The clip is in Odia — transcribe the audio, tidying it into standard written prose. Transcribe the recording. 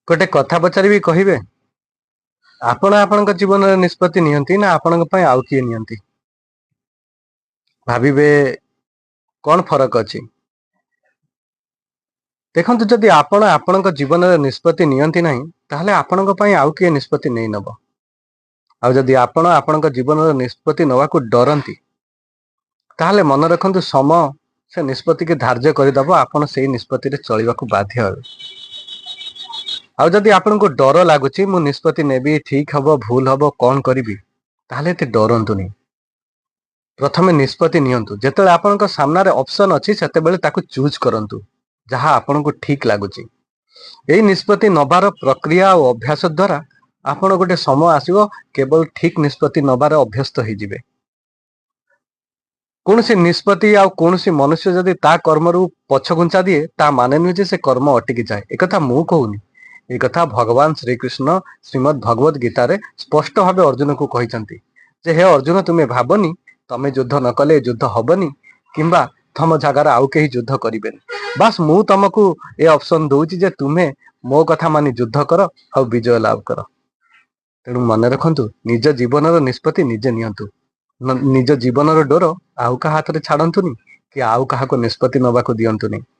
ଗୋଟେ କଥା ପଚାରିବି, କହିବେ? ଆପଣ ଆପଣଙ୍କ ଜୀବନରେ ନିଷ୍ପତ୍ତି ନିଅନ୍ତି ନା ଆପଣଙ୍କ ପାଇଁ ଆଉ କିଏ ନିଅନ୍ତି? ଭାବିବେ, କଣ ଫରକ ଅଛି? ଦେଖନ୍ତୁ, ଯଦି ଆପଣ ଆପଣଙ୍କ ଜୀବନରେ ନିଷ୍ପତ୍ତି ନିଅନ୍ତି ନାହିଁ, ତାହେଲେ ଆପଣଙ୍କ ପାଇଁ ଆଉ କିଏ ନିଷ୍ପତ୍ତି ନେଇ ନେବ। ଆଉ ଯଦି ଆପଣ ଆପଣଙ୍କ ଜୀବନର ନିଷ୍ପତ୍ତି ନେବାକୁ ଡରନ୍ତି, ତାହେଲେ ମନେ ରଖନ୍ତୁ, ସମୟ ସେ ନିଷ୍ପତ୍ତିକି ଧାର୍ଯ୍ୟ କରିଦେବ। ଆପଣ ସେଇ ନିଷ୍ପତ୍ତିରେ ଚଳିବାକୁ ବାଧ୍ୟ ହେବେ। ଆଉ ଯଦି ଆପଣଙ୍କୁ ଡର ଲାଗୁଛି, ମୁଁ ନିଷ୍ପତ୍ତି ନେବି, ଠିକ ହବ, ଭୁଲ ହବ, କଣ କରିବି, ତାହେଲେ ଏତେ ଡରନ୍ତୁନି। ପ୍ରଥମେ ନିଷ୍ପତ୍ତି ନିଅନ୍ତୁ। ଯେତେବେଳେ ଆପଣଙ୍କ ସାମ୍ନାରେ ଅପସନ ଅଛି, ସେତେବେଳେ ତାକୁ ଚୁଜ୍ କରନ୍ତୁ ଯାହା ଆପଣଙ୍କୁ ଠିକ ଲାଗୁଛି। ଏଇ ନିଷ୍ପତ୍ତି ନେବାର ପ୍ରକ୍ରିୟା ଆଉ ଅଭ୍ୟାସ ଦ୍ୱାରା ଆପଣ ଗୋଟେ ସମୟ ଆସିବ, କେବଳ ଠିକ ନିଷ୍ପତ୍ତି ନେବାରେ ଅଭ୍ୟସ୍ତ ହେଇଯିବେ। କୌଣସି ନିଷ୍ପତ୍ତି ଆଉ କୌଣସି ମନୁଷ୍ୟ ଯଦି ତା କର୍ମରୁ ପଛଘୁଞ୍ଚା ଦିଏ, ତା ମାନେ ନୁହେଁ ଯେ ସେ କର୍ମ ଅଟକି ଯାଏ। ଏକଥା ମୁଁ କହୁନି, ଏ କଥା ଭଗବାନ ଶ୍ରୀକୃଷ୍ଣ ଶ୍ରୀମଦ୍ ଭଗବତ ଗୀତାରେ ସ୍ପଷ୍ଟ ଭାବେ ଅର୍ଜୁନକୁ କହିଛନ୍ତି ଯେ ହେ ଅର୍ଜୁନ, ତୁମେ ଭାବନି ତମେ ଯୁଦ୍ଧ ନ କଲେ ଯୁଦ୍ଧ ହବନି କିମ୍ବା ତମ ଜାଗାରେ ଆଉ କେହି ଯୁଦ୍ଧ କରିବେନି। ବାସ୍, ମୁଁ ତମକୁ ଏ ଅପସନ ଦଉଛି ଯେ ତୁମେ ମୋ କଥା ମାନି ଯୁଦ୍ଧ କର ଆଉ ବିଜୟ ଲାଭ କର। ତେଣୁ ମନେ ରଖନ୍ତୁ, ନିଜ ଜୀବନର ନିଷ୍ପତ୍ତି ନିଜେ ନିଅନ୍ତୁ। ନିଜ ଜୀବନର ଡୋର ଆଉ କାହା ହାତରେ ଛାଡନ୍ତୁନି କି ଆଉ କାହାକୁ ନିଷ୍ପତ୍ତି ନେବାକୁ ଦିଅନ୍ତୁନି।